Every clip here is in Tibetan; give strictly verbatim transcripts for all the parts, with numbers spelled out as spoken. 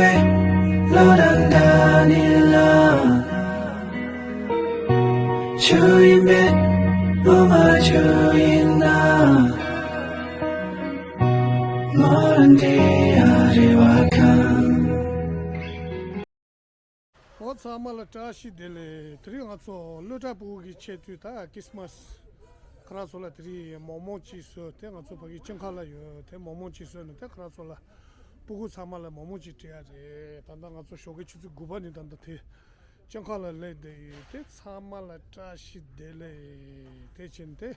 བློ་དང་འདྲ་ནི་ལ། ཆུ་ཡིན་པས་བློ་མ་ཆུ་ཡིན་ན། མོ་རང་འདྲེ་ཡ་རེ་བ་ཁང་། འོ་ཚང་མ་ལ་བཀྲ་ཤིས་བདེ་ལེགས། དེ་རིང་ང་ཚོ་སློབ་གྲྭ་ཕྲུ་གུ་གི་ཆེད་དུ་ད་ཁི་སི་མ་སི་ཁོ་རང་ཚོ་ལ་དེ་རིང་མོག་མོག་ཅིག་བཟོས་ཏེ། ང་ཚོ་ཕ་གི་སྤྱི་ཁང་ལ་ཡོད་དེ་མོག་མོག་ཅིག་བཟོས་ནས་དེ་ཁོ་རང་ཚོ་ལ་ཕྲུ་གུ་ཚང་མ་ལ་མོག་མོག་ཅིག་སྤྲད་ཡ་རེད། ད་ལྟ་ང་ཚོ་ཞོགས་ཀའི་ཆུ་ཚོད་དགུ་པ་ནས་ད་ལྟ་དེ་སྤྱི་ཁང་ལ་སླེབས་བསྡད་ཡོད་དེ། ཚང་མ་ལ་བཀྲ་ཤིས་བདེ་ལེགས། དེ་བྱས་ནས་དེ།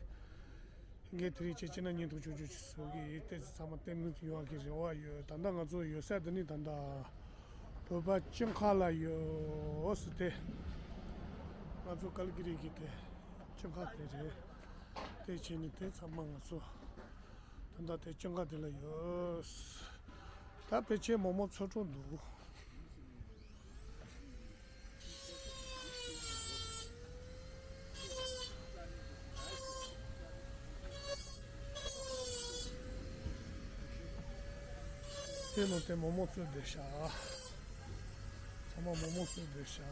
ངས་དེ་རིང་ཁྱེད་ཀྱི་ན་བརྙན་ཐུང་ཆུང་ཆུང་ཞིག་བཟོ་གི་ཡིན། ཏོག་ཙམ་ཚང་མ་བརྟན་བརླིང་ཡོང་བ་གི་རེ་བ་ཡོད། ད་ལྟ་ང་ཚོ་ཡོད་ས་འདི་ནི་ད་ལྟ་བོད་པ་སྤྱི་ཁང་ལ་ཡོད་ཟེར་ཏེ། ང་ཚོ་ཀལ་ཀི་རི་གི་དེ་སྤྱི་ཁང་དེ་རེད། དེ་བྱས་ནས་དེ་ཚང་མ་ང་ཚོ་ད་ལྟ་དེ་སྤྱི་ཁང་དེ་ལ་ཡོད། ད་ཕལ་ཆེར་མོག་མོག་ཚོ་འགྲོ་འདུག་དེ་ནང་དེ་མོག་མོག་བཙོས་བསྡད་ཤག་ཚང་མ་མོག་མོག་བཙོས་བསྡད་ཤག་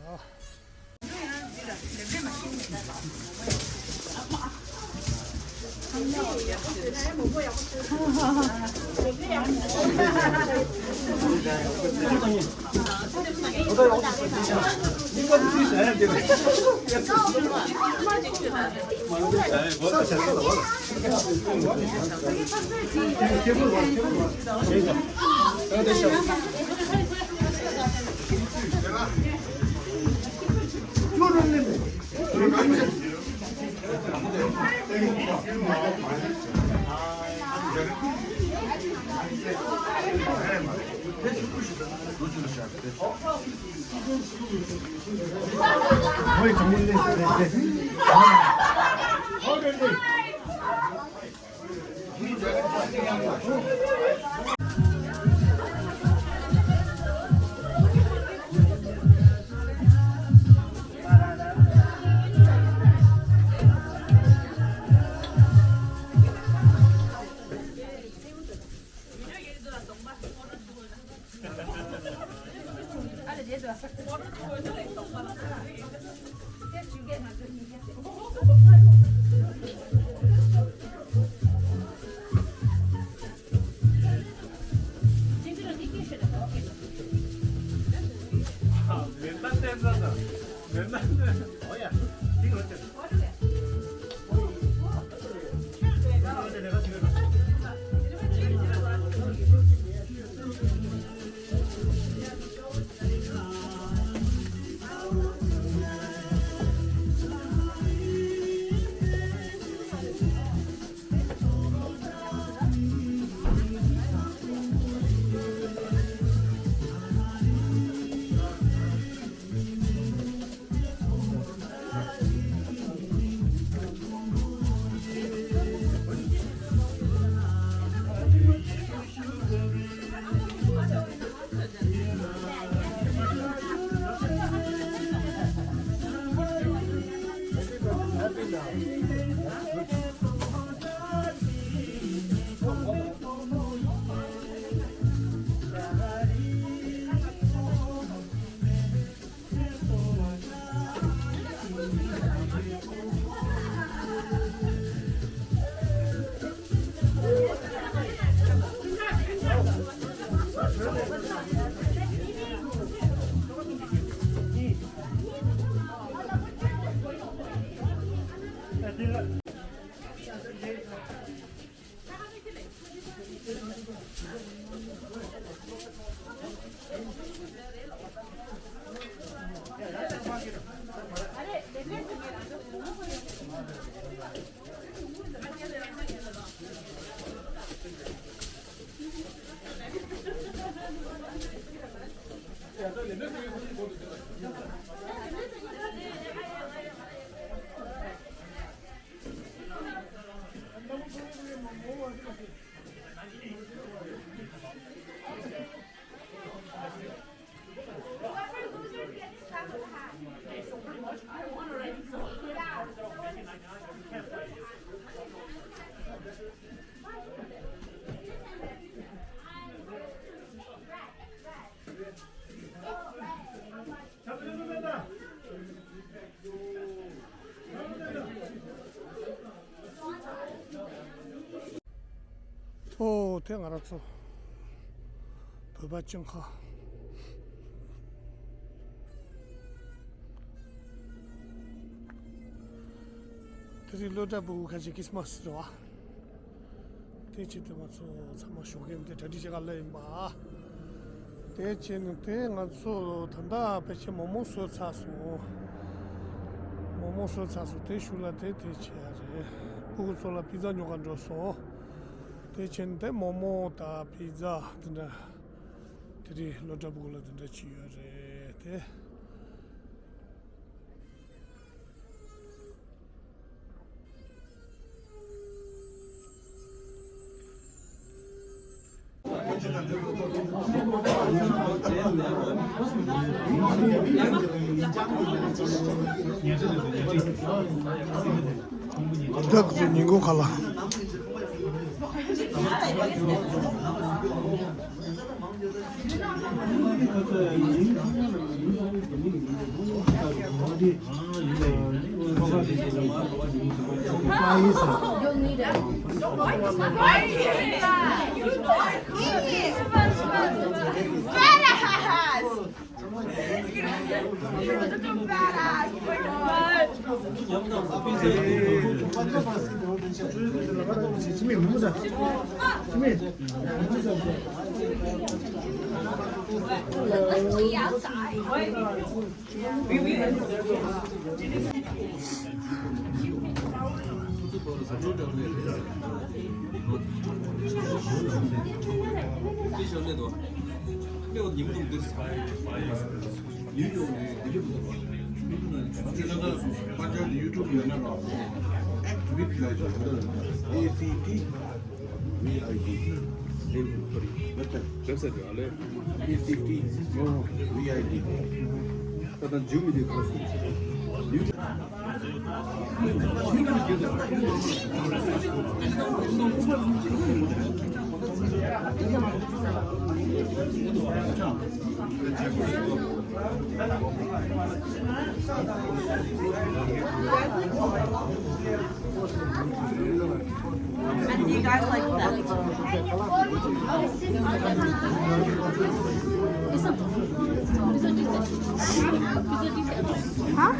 ང་རང་ཚོ་བོད་པ་སྤྱི་ཁང་། དེ་རིང་སློབ་གྲྭ་ཕྲུ་གུ་ཁ་ཤས་ཁྲིས་མ་སི་རེད་བ། དེ་བྱས་ཏེ་ང་ཚོ་ཚང་མ་ཞོགས་ཀས་དེ་གྲ་སྒྲིག་བྱེད་ག་སླེབས་ཡིན་པ། དེ་བྱས་ནས་དེ་ང་ཚོ་ད་ལྟ་ཕལ་ཆེར་མོག་མོག་བཟོས་ཚར་སོང་། མོག་མོག་བཟོས་ཚར་སོང་། དེ་གཞུག་ལ་དེ་དེ་བྱས་རེད། ཕྲུ་གུ་ཚོ་ལ་པི་ཛ་ཉོ་ག་འགྲོ་སོང་། དེ་བྱས་ནས་དེ་མོག་མོག་དང་པི་ཛ་དེ་འདྲ། དེ་རིང་སློབ་གྲྭ་ཕྲུ་གུ་ལ་དེ་འདྲ་བྱས་ཡོད་རེད་དེ། བདག་གི་ཉིན་གུང་ཁ་ལག Act with like A C T V I D. Website. Website. A C T V I D. And you guys like that? Huh?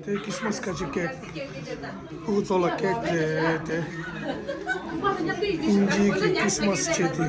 དེ་ཁྲིས་མ་སི་ཁ་ཅིག་ཀེག་ཕྲུ་གུ་ཚོ་ལ་ཀེག་སྤྲད་དེ། དབྱིན་ཇིའི་གི་ཁྲིས་མ་སི་བྱས་ཏེ།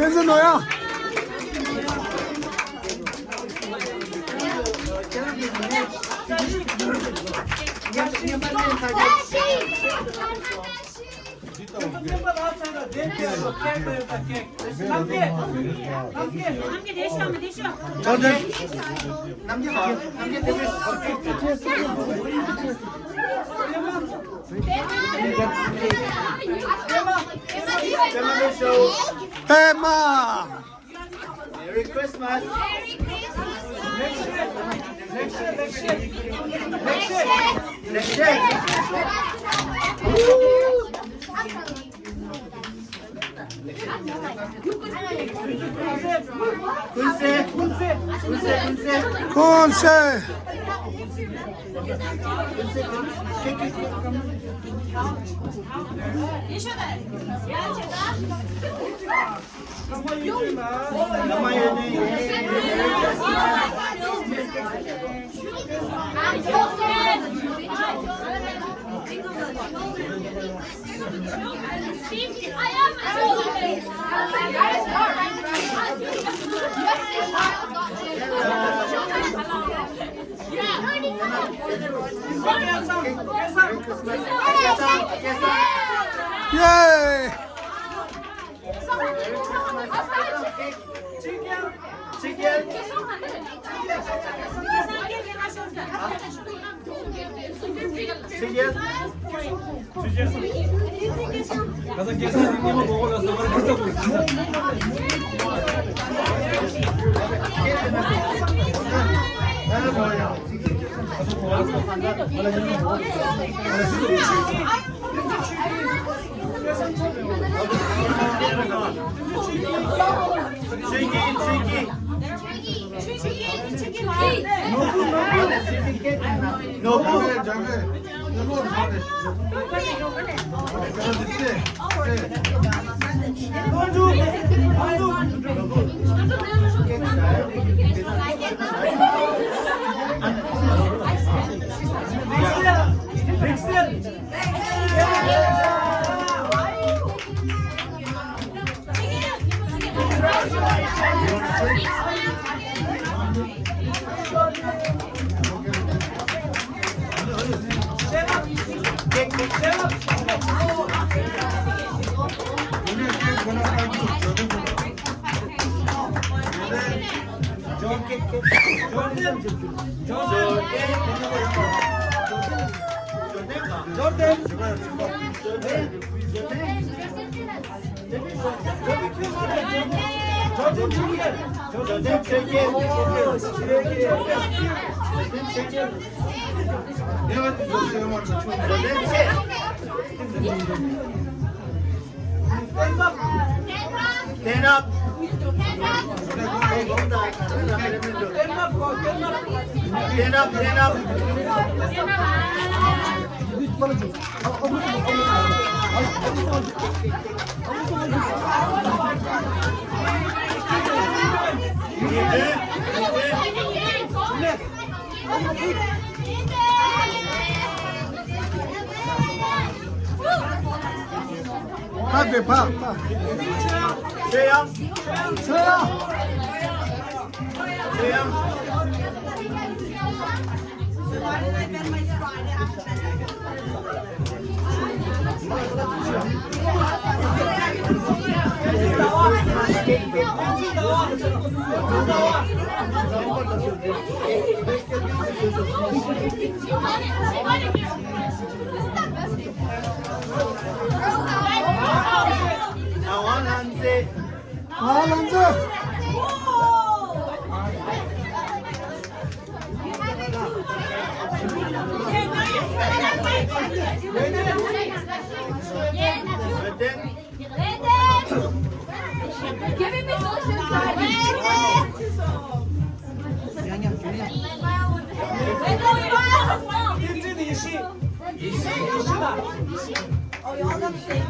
བསྟན་འཛིན་ནོར་གཡང་། པད་མ། Merry Christmas. Merry Christmas. Milkshake. Milkshake. Milkshake. Kunse. Kunse. Kunse. Kunse. Yay! Stand up. Stand up, stand up. ཕར་བལྟས། ཕར། ཕར། ཆོས་དབྱངས། ཆོས་དབྱངས། ཆོས་དབྱངས། བསྟན་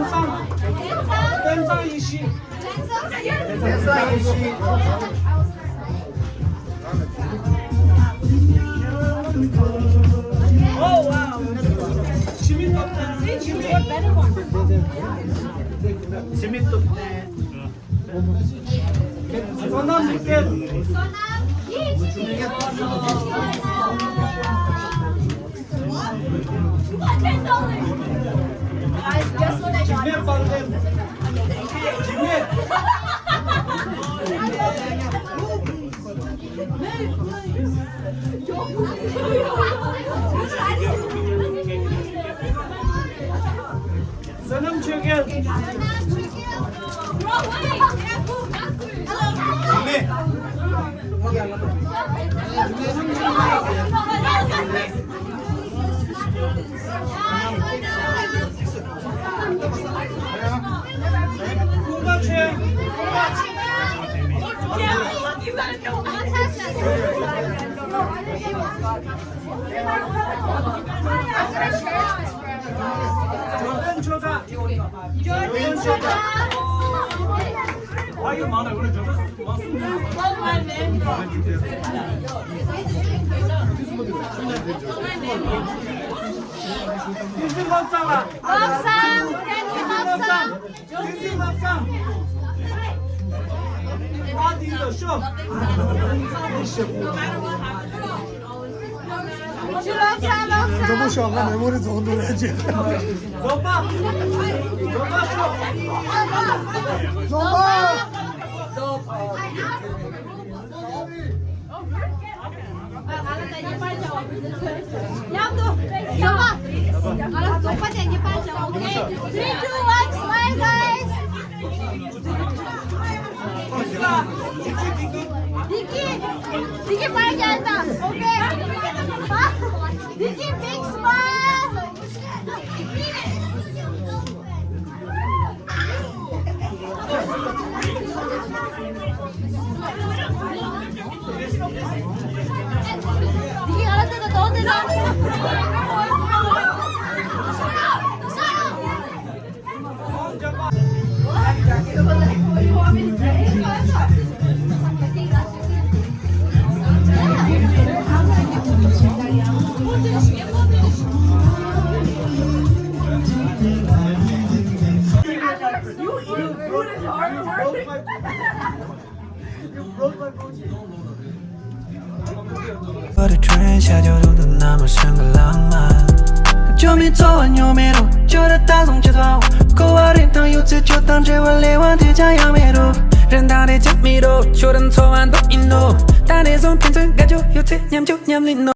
བཟང་། བསྟན་བཟང་ཡེ་ཤེས། བསྟན་བཟང་ཡེ་ཤེས། Oh, wow. འཆི་མེད་སྟོབས་ལྡན། འཆི་མེད། འཆི་མེད་སྟོབས་ལྡན། བསོད་ནམས་རིག་གནས། འཇིགས་མེད་དཔལ་ལྡན། འཇིགས་མེད། བསོད་ནམས་ཆོས་རྒྱལ། བསྟན་འཛིན་བློ་བཟང་། བསྟན་འཛིན་བློ་བཟང་། བསྟན་འཛིན་བློ་བཟང་། ཨ་དེ་ཡིན་ཤོག་ཨ་དེ་ཤོག་ཇོ་མོ་ཤོག་ང་མེ་མོ་རི་རྫོང་དུ་རེད་ཅེས། རྫོང་པ། རྫོང་པ་ཤོག་རྫོང་པ། Three, two, one, smile, guys. Vicky, Vicky, smile, guys. Okay. Vicky, big smile. But a train shadow to the number shangalama. Jomi to and yo mero, Jora thousand chitwa. Go out in town, you sit your time, Jewel, one teacher, Yamero. Rendare Jamiro, Choran so and Ino. That is on Pinton, Gajo, you take Yamjo, Yamlino.